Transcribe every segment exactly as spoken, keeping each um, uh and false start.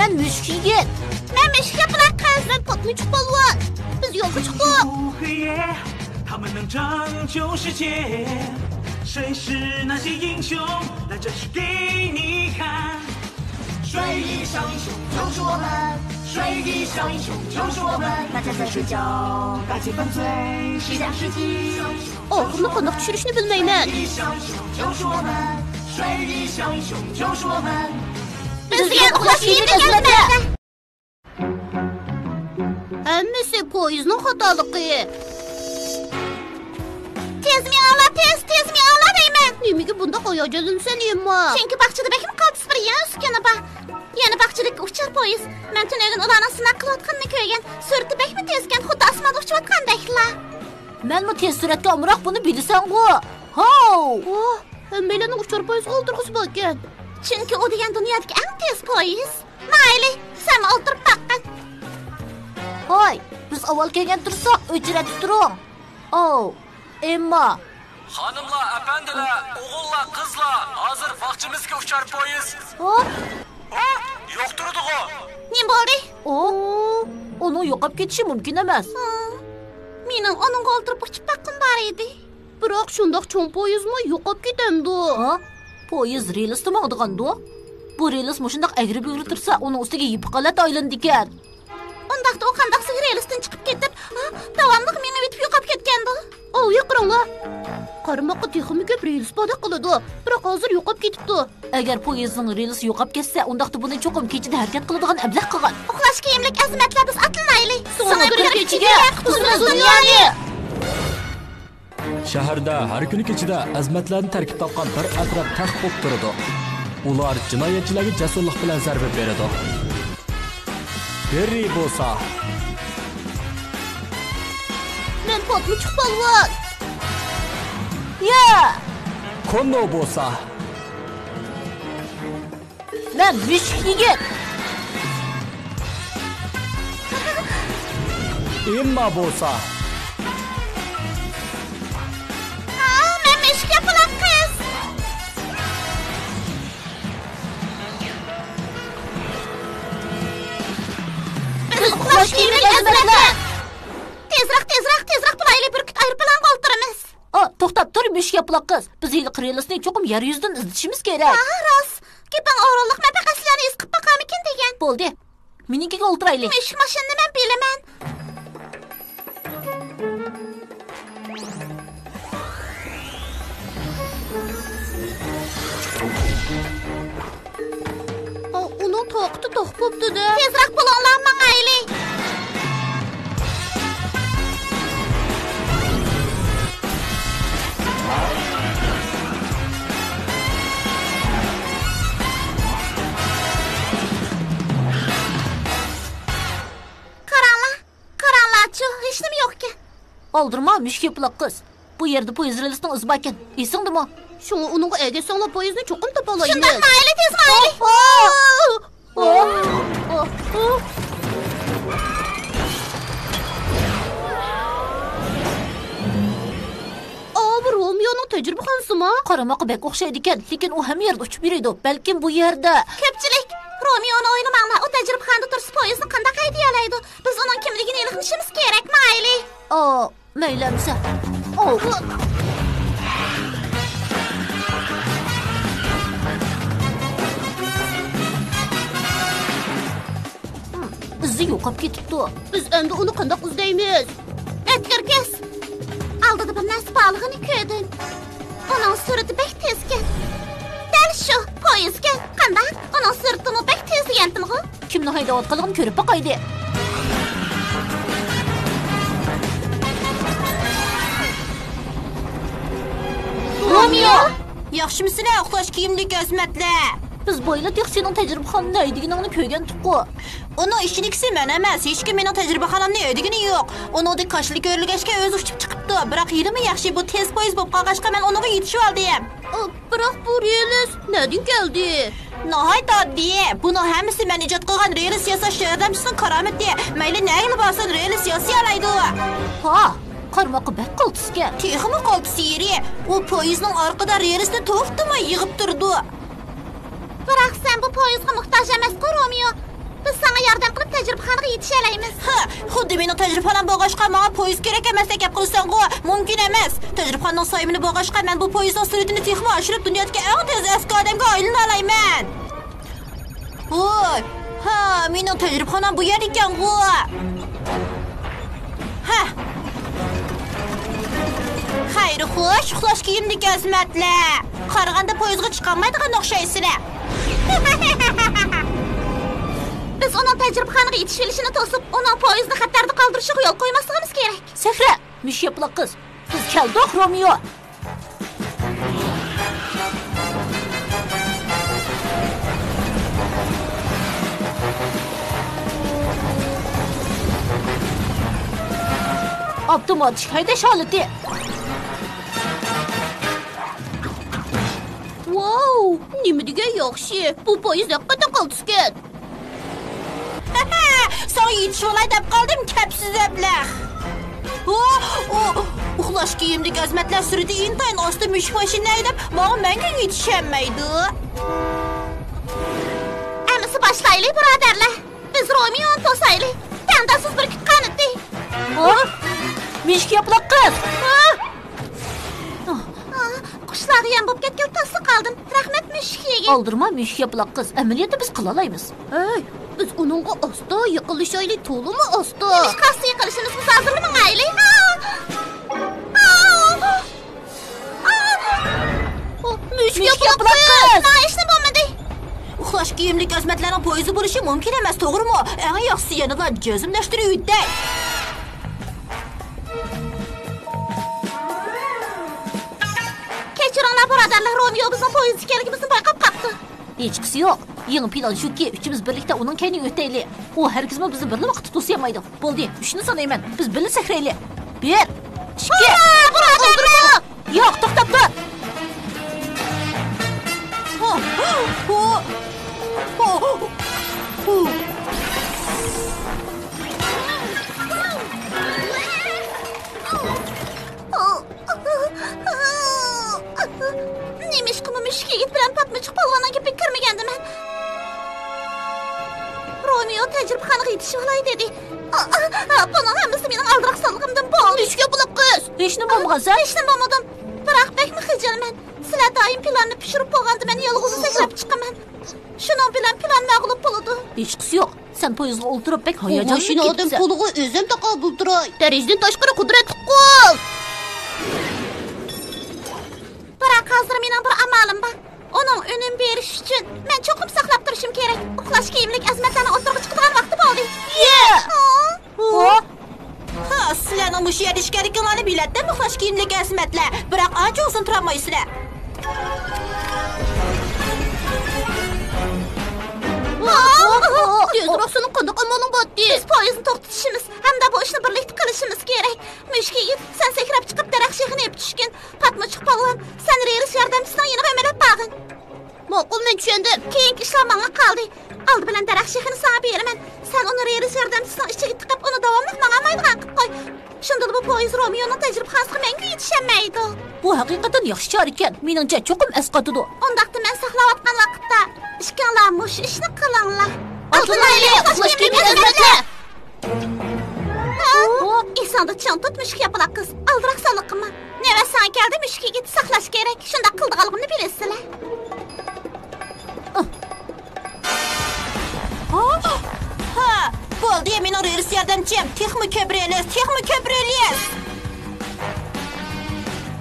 مەن مۈشۈك يىگىت. مەن مۈشۈك ياپراق قىز. مەن پاتمىچۇق پالۋان. بىز يولغا چىقتۇق. 和谐，他们能拯救世界。谁是那些英雄？来，这是给你看。水里小英雄救助我们，水里小英雄救助我们。大家在睡觉，大气犯罪，西洋世纪。 ئاخىرىنى قانداق چۈشۈرۈشنى بىلمەيمەن. بىز دېگەن ئۇخلاش كىيىملىك ئەزىمەتلەر. ھەممىسى پويىزنىڭ خاتالىقى. تېز مېڭىڭلار، تېز، تېز مېڭىڭلار دەيمەن. نېمىگە بۇنداق ھاياجانلىنىسەن، ئېمما؟ چۈنكى باغچىدا بەكمۇ قالتىس بىر يېڭى ئۈسكۈنە بار. يەنە باغچىدىكى ئۇچار پويىز. مەن تۈنۈگۈن ئۇلارنىڭ سىناق قىلىۋاتقىنىنى كۆرگەن. سۈرئىتى بەكمۇ تېزكەن، خۇددى ئاسماندا ئۇچۇۋاتقاندەكلا. مەنمۇ تېز سۈرئەتكە ئامراق، بۇنى بىلىسەنغۇ؟ ھاۋ! ئوھ، ھەممەيلەننىڭ ئۇچار پويىزغا ئولتۇرغۇسى باركەن. چۈنكى ئۇ دېگەن دۇنيادىكى ئەڭ تېز پويىز. مايلى، سەنمۇ ئولتۇرۇپ باققىن. ھاي، بىز ئاۋۋال كەلگەن تۇرساق، ئۆچرەتتە تۇرۇڭ. ئاۋ، ئېمما. خانىملار، ئەپەندىلەر، ئوغۇللار، قىزلار، ھازىر باغچىمىزدىكى ئۇچار پويىز. ھا؟ ھا؟ يوق تۇرىدىغۇ. نېمە بولدى؟ ئۇ، ئۇنىڭ يوقاپ كېتىشى مۇمكىن ئەمەس. ھا، مېنىڭ ئۇنىڭغا ئولتۇرۇپ ئۇچۇپ باققۇم بار ئىدى. بىراق شۇنداق چوڭ پويىزمۇ يوقاپ كېتەمدۇ؟ ھا؟ پويىز رېلىستا ماڭىدىغاندۇ؟ بۇ رېلىس مۇشۇنداق ئەگرى-بۈگرى تۇرسا، ئۇنىڭ ئۈستىگە يىپقالات ئايلىنىدىكەن. ئۇنداقتا ئۇ قانداقسىغا رېلىستىن چىقىپ كېتىپ، ھا، داۋاملىق مېڭىۋېتىپ يوقاپ كەتكەندۇ؟ ئاۋۇ، قاراڭلار. قارىماققا تېخىمۇ كۆپ رېلىس باردەك قىلىدۇ، بىراق ھازىر يوقاپ كېتىپتۇ. ئەگەر پويىزنىڭ رېلىسى يوقاپ كەتسە، ئۇنداقتا بۇنى چوقۇم كېچىدە ھەرىكەت قىلىدىغان ئەبلەخ قىلغان. ئۇخلاش كىيىملىك ئەزىمەتلەر، بىز ئاتلىنايلى. ساڭا بىر كېچىگە قۇتۇلماس دۇنيانى. شەھەردە ھەر كۈنى كېچىدە ئەزىمەتلەردىن تەركىب تاپقان بىر ئەترەت تەخت بولۇپ تۇرىدۇ. ئۇلار جىنايەتچىلەرگە جەسۇرلۇق بىلەن زەربە بېرىدۇ. بېررى بولسا. مەن پاتمىچۇق پالۋان. يا! كوننو بولسا. مەن مۈشۈك يىگىت. ئېمما بولسا. ئا، مەن مۈشۈك ياپىلاق قىز. بىز ئۇخلاش كىيىملىك ئەزىمەتلەر. تېزراق، تېزراق، تېزراق بولايلى، بۈركۈت ئايروپىلانغا ئولتۇرىمىز. ئا، توختاپ تۇر، مۈشۈك ياپىلاق قىز. بىز ھېلىقى رېلىسنى چوقۇم يەر يۈزىدىن ئىزدىشىمىز كېرەك. ھا، راست. گېپىڭ ئورۇنلۇق، مەن پەقەت سىلەرنى ئىز قىپ باقارمىكىن دېگەن. بولدى. مېنىڭكىگە ئولتۇرايلى. مۈشۈك ماشىنىنى مەن بىلىمەن. ئا، ئۇنىڭ تاقىتى تاق بوپتۇ-دە. تېزراق بولۇڭلار، ماڭايلى. قاراڭلار، قاراڭلارچۇ، ھېچنېمە يوقكەن. ئالدىرىما، مۈشۈك ياپىلاق قىز. بۇ يەردە پويىز رېلىسىنىڭ ئىزى باركەن. ئېسىڭدىمۇ؟ شۇڭا ئۇنىڭغا ئەگەشسەڭلار، پويىزنى چوقۇم تاپالايمىز. شۇنداق، مايلى، تېز مايلى. ئوھ! ئاۋۇ رومىيونىڭ تەجرىبىخانىسىما؟ قارىماققا بەك ئوخشايدىكەن، لېكىن ئۇ ھەممە يەردە ئۇچۇپ يۈرىدۇ. بەلكىم بۇ يەردە. كۆپچىلىك، رومىيونى ئويلىماڭلار، ئۇ تەجرىبىخانىدا تۇرسا پويىزنى قانداق ھەيدىيەلەيدۇ؟ بىز ئۇنىڭ كىملىكىنى ئېنىقلىشىمىز كېرەك، مايلى. ئا، مەيلى ئەمىسە. ئوۋ. ئىزى يوقاپ كېتىپتۇ. بىز ئەمدى ئۇنى قانداق ئىزدەيمىز؟ ئۆتكۈر كۆز. ئالدىدا بىر نەرسە بارلىقىنى كۆردۈم. ئۇنىڭ سۈرئىتى بەك تېزكەن. دەل شۇ، پويىزكەن. قانداق؟ ئۇنىڭ سۈرئىتىمۇ بەك تېز دېگەنتىمغۇ؟ كىمنىڭ ھەيدەۋاتقانلىقىنى كۆرۈپ باقايلى. رومىيو! ياخشىمۇسىلەر، ئۇخلاش كىيىملىك ئەزىمەتلەر؟ بىز بايلا تېخى سېنىڭ تەجرىبىخانىنى ھەيدىگىنىڭنى كۆرگەنتۇققۇ. ئۇنىڭ ئىچىدىكىسى مەن ئەمەس، ھېچكىم مېنىڭ تەجرىبىخانامنى ھەيدىگىنى يوق. ئۇنىڭدىكى كاشىلا كۆرۈلگەچكە ئۆزى ئۇچۇپ چىقىپتۇ. بىراق ھېلىمۇ ياخشى، بۇ تېز پويىز بولۇپ قالغاچقا مەن ئۇنىڭغا يېتىشىۋالدىم. ئۇ، بىراق بۇ رېلىس نەدىن كەلدى؟ ناھايىتى ئاددىي. بۇنىڭ ھەممىسى مەن ئىجاد قىلغان رېلىس ياساش ياردەمچىسىنىڭ كارامىتى. مەيلى نەگىلا بارسۇن، رېلىس ياسىيالايدۇ. ھا، قارىماققا بەك قالتىسكەن. تېخىمۇ قالتىس يېرى، ئۇ پويىزنىڭ ئارقىدا رېلىسنى توختىماي يىغىپ تۇرىدۇ. بىراق سەن بۇ پويىزغا موھتاج ئەمەسقۇ، رومىيو. بىز ساڭا ياردەم قىلىپ تەجرىبىخانىغا يېتىشەلەيمىز. ھە، خۇددى مېنىڭ تەجرىبىخانام بولغاچقا ماڭا پويىز كېرەك ئەمەس دەپ گەپ قىلىسەنغۇ؟ مۇمكىن ئەمەس. تەجرىبىخانىنىڭ سايمىنى بولغاچقا مەن بۇ پويىزنىڭ سۈرئىتىنى تېخىمۇ ئاشۇرۇپ دۇنيادىكى ئەڭ تېز ئەسكى ئادەمگە ئايلىنالايمەن. ۋوي، ھە، مېنىڭ تەجرىبىخانام بۇ يەردە ئىكەنغۇ. ھە. خەير خوش، ئۇخلاش كىيىملىك ئەزىمەتلەر. قارىغاندا پويىزغا چىقالمايدىغان ئوخشايسىلەر. بىز ئۇنىڭ تەجرىبىخانىغا يېتىشىۋېلىشىنى توسۇپ، ئۇنىڭ پويىزنى خەتەردە قالدۇرۇشىغا يول قويماسلىقىمىز كېرەك. سەھرا، مۈشۈك ياپىلاق قىز، بىز كەلدۇق، رومېو. ئاپتوماتىك ھەيدەش ھالىتى. ۋاو، نېمە دېگەن ياخشى! بۇ پويىز ھەقىقەتەن قالتىسكەن. ساڭا يېتىشىۋالاي دەپ قالدىم، كەپسىز ئەبلەخ. ئۇ، ئۇ، ئۇخلاش كىيىملىك ئەزىمەتلەر سۈرئىتى ئىنتايىن ئاستا مۈشۈك ماشىنىنى ھەيدەپ، ماڭا مەڭگۈ يېتىشەلمەيدۇ. ئەمىسە باشلايلى، بۇرادەرلەر. بىز رومېونى توسايلى. تەڭداشسىز بۈركۈت قانىتى. ھە؟ مۈشۈك ياپىلاق قىز! ھە؟ ئا، قۇشلارغا يەم بولۇپ كەتكىلى تاسلا قالدىم. رەھمەت، مۈشۈك يىگىت. ئالدىرىما، مۈشۈك ياپىلاق قىز. ئەمەلىيەتتە بىز قىلالايمىز. ھەي، بىز ئۇنىڭغا ئاستا يېقىنلىشايلى، تولىمۇ ئاستا. نېمىشقا ئاستا يېقىنلىشىمىز؟ بىز ھازىرلا ماڭايلى. ئا! ئا! ئا! ئا! ئا! مۈشۈك ياپىلاق قىز! ھېچنېمە بولمىدى. ئۇخلاش كىيىملىك ئەزىمەتلەرنىڭ پويىزى بولۇشى مۇمكىن ئەمەس، توغرىمۇ؟ ئەڭ ياخشىسى يەنىلا جەزملەشتۈرۈۋېتەي. كەچۈرۈڭلار، بۇرادەرلەر، رومېو بىزنىڭ پويىز ئىكەنلىكىمىزنى بايقاپ قاپتۇ. ھېچقىسى يوق. يېڭى پىلان شۇكى، ئۈچىمىز بىرلىكتە ئۇنىڭ كەينىگە ئۆتەيلى. ئۇ ھەرگىزمۇ بىزنى بىرلا ۋاقىتتا توسىيالمايدۇ. بولدى، ئۈچنى سانايمەن. بىز بىللە سەكرەيلى. بىر، ئىككى. ھۇررا، بۇرادەرلەر! ياق، توختاپ تۇر! نېمىشقىمۇ مۈشۈك يىگىت بىلەن پاتمىچۇق پالۋاننىڭ گېپىگە كىرمىگەندىمەن؟ رومېو تەجرىبىخانىغا يېتىشىۋالاي دېدى. ئا، ئا، ئا، بۇنىڭ ھەممىسى مېنىڭ ئالدىراقسانلىقىمدىن بولدى. مۈشۈك ياپىلاق قىز! ھېچنېمە بولمىغان سەن؟ ھېچنېمە بولمىدىم. بىراق بەكمۇ خىجىلمەن. سىلەر دائىم پىلاننى پىشۇرۇپ بولغاندا مەن يالغۇزلا سەكرەپ چىقىمەن. شۇنىڭ بىلەن پىلان مەغلۇپ بولىدۇ. ھېچقىسى يوق. سەن پويىزغا ئولتۇرۇپ بەك ھاياجانلىنىپ كېتىپسەن. ماشىنا ئادەم پۇلىغا ئۆزۈم تاقابىل تۇراي. دەرىجىدىن تاشقىرى قۇدرەتلىك قول! بىراق ھازىر مېنىڭ بىر ئامالىم بار. ئۇنىڭ ئۈنۈم بېرىشى ئۈچۈن مەن چوقۇم ساقلاپ تۇرۇشۇم كېرەك. ئۇخلاش كىيىملىك ئەزىمەتلەرنىڭ ئوتتۇرىغا چىقىدىغان ۋاقتى بولدى. يە! ھا؟ ھا؟ ھا، سىلەرنىڭ مۇشۇ يەردە ئىكەنلىكىڭلارنى بىلەتتىم، ئۇخلاش كىيىملىك ئەزىمەتلەر. بىراق ئانچە ئۇزۇن تۇرالمايسىلەر. تېزراق سېنىڭ قانداق ئامالىڭ بارتتى؟ بىز پويىزنى توختىتىشىمىز ھەمدە بۇ ئىشنى بىرلىكتە قىلىشىمىز كېرەك. مۈشۈك يىگىت، سەن سەكرەپ چىقىپ دەرەخ شېخىنى ئېلىپ چۈشكىن. پاتمىچۇق پالۋان، سەن رېلىس ياردەمچىسىنىڭ يېنىغا ئۆمىلەپ بارغىن. ماقۇل، مەن چۈشەندىم. كېيىنكى ئىشلار ماڭا قالدى. ئالدى بىلەن دەرەخ شېخىنى ساڭا بېرىمەن. سەن ئۇنى رېلىس ياردەمچىسىنىڭ ئىچىگە تىقىپ، ئۇنى داۋاملىق ماڭالمايدىغان قىلىپ قوي. شۇندىلا بۇ پويىز رومېونىڭ تەجرىبىخانىسىغا مەڭگۈ يېتىشەلمەيدۇ. بۇ ھەقىقەتەن ياخشى چارە ئىكەن. مېنىڭچە، چوقۇم ئەسقاتىدۇ. ئۇنداقتا مەن ساقلاۋاتقان ۋاقىتتا ئىككىڭلار مۇشۇ ئىشنى قىلىڭلار. ئاتلىنايلى، ئۇخلاش كىيىملىك ئەزىمەتلەر! ھە؟ ئېسىڭدە چىڭ تۇت، مۈشۈك ياپىلاق قىز. ئالدىراقسانلىق قىلما. نۆۋەت ساڭا كەلدى، مۈشۈك يىگىت، ساقلاش كېرەك. شۇنداق قىلىدىغانلىقىمنى بىلىسىلەر. ھا؟ ھا! بولدى، مېنىڭ رېلىس ياردەمچىم. تېخىمۇ كۆپ رېلىس، تېخىمۇ كۆپ رېلىس.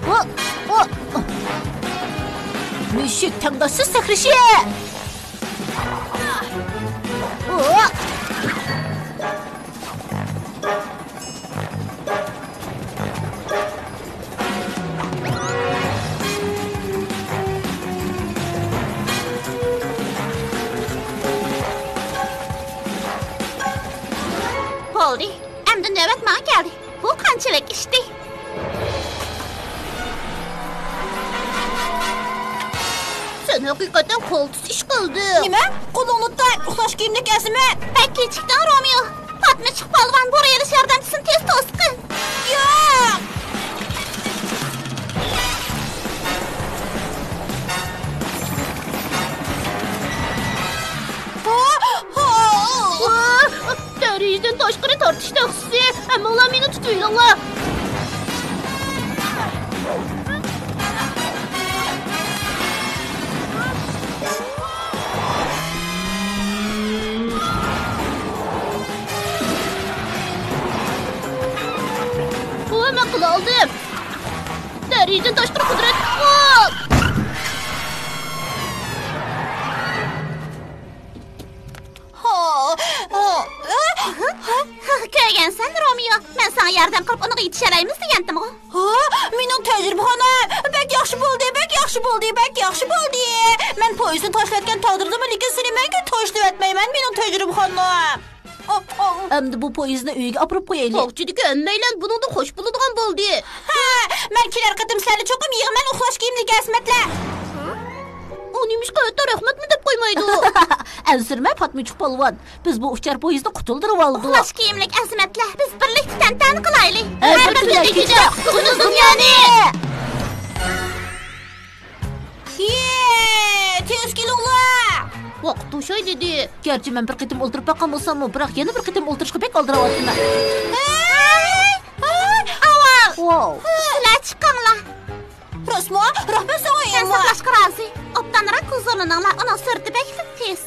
ھا! ھا! مۈشۈك تەڭداشسىز سەكرىشى! ھا! بولدى، ئەمدى نۆۋەت ماڭا كەلدى. بۇ قانچىلىك ئىشتى؟ سەن ھەقىقەتەن قالتىس ئىش قىلدىڭ. نېمە؟ قولۇڭنى تۇتاي، ئۇخلاش كىيىملىك ئەزىمەت. بەك كېچىكتىڭ، رومېو. پاتمىچۇق پالۋان، بۇ رېلىس ياردەمچىسىنى تېز توسقىن. ياق! تاخسىسى، ھەممىڭلار مېنى تۇتۇۋېلىڭلار. ۋە، مەن قىلالىدىم. دەرىجىدىن تاشقىرى قۇدرەت. ھو، ھو. كۆرگەنسەن، رومىيو، مەن ساڭا ياردەم قىلىپ ئۇنىڭغا يېتىشەلەيمىز دېگەنتىمغۇ. ھا، مېنىڭ تەجرىبىخانام! بەك ياخشى بولدى، بەك ياخشى بولدى، بەك ياخشى بولدى! مەن پويىزنى تاشلاۋەتكەن تەقدىردىمۇ، لېكىن سېنى مەڭگۈ تاشلىۋەتمەيمەن، مېنىڭ تەجرىبىخانام! ئەمدى بۇ پويىزنى ئۆيگە ئاپىرىپ قويايلى. باغچىدىكى ھەممەيلەن بۇنىڭدىن خوش بولىدىغان بولدى. ھە، مەن كېلەر قېتىم سىلەرنى چوقۇم يىغىمەن، ئۇخلاش كىيىملىك ئەزىمەتلەر. ئۇ نېمىشقا ھەتتا رەھمەتمۇ دەپ قويمايدۇ؟ ئەنسىرىمە، پاتمىچۇق پالۋان. بىز بۇ ئۇچار پويىزنى قۇتۇلدۇرۇۋالدۇق. ئۇخلاش كىيىملىك ئەزىمەتلەر، بىز بىرلىكتە تەنتەنە قىلايلى. ھەر بىر تىلەككە چاق، پۈتۈن دۇنيانى. يې، تېز كېلىڭلار! ۋاقىت توشاي دېدى. گەرچە مەن بىر قېتىم ئولتۇرۇپ باققان بولساممۇ، بىراق يەنە بىر قېتىم ئولتۇرۇشقا بەك ئالدىراۋاتىمەن. ھەي! ھەي! ئاۋاڭ! ۋاۋ! سىلەر چىقىڭلار! راستمۇ؟ رەھمەت ساڭا، سەن ئەمما. ساقلاشقا رازى. ئوبدانراق ھۇزۇرلىنىڭلار، ئۇنىڭ سۈرئىتى بەكلا تېز.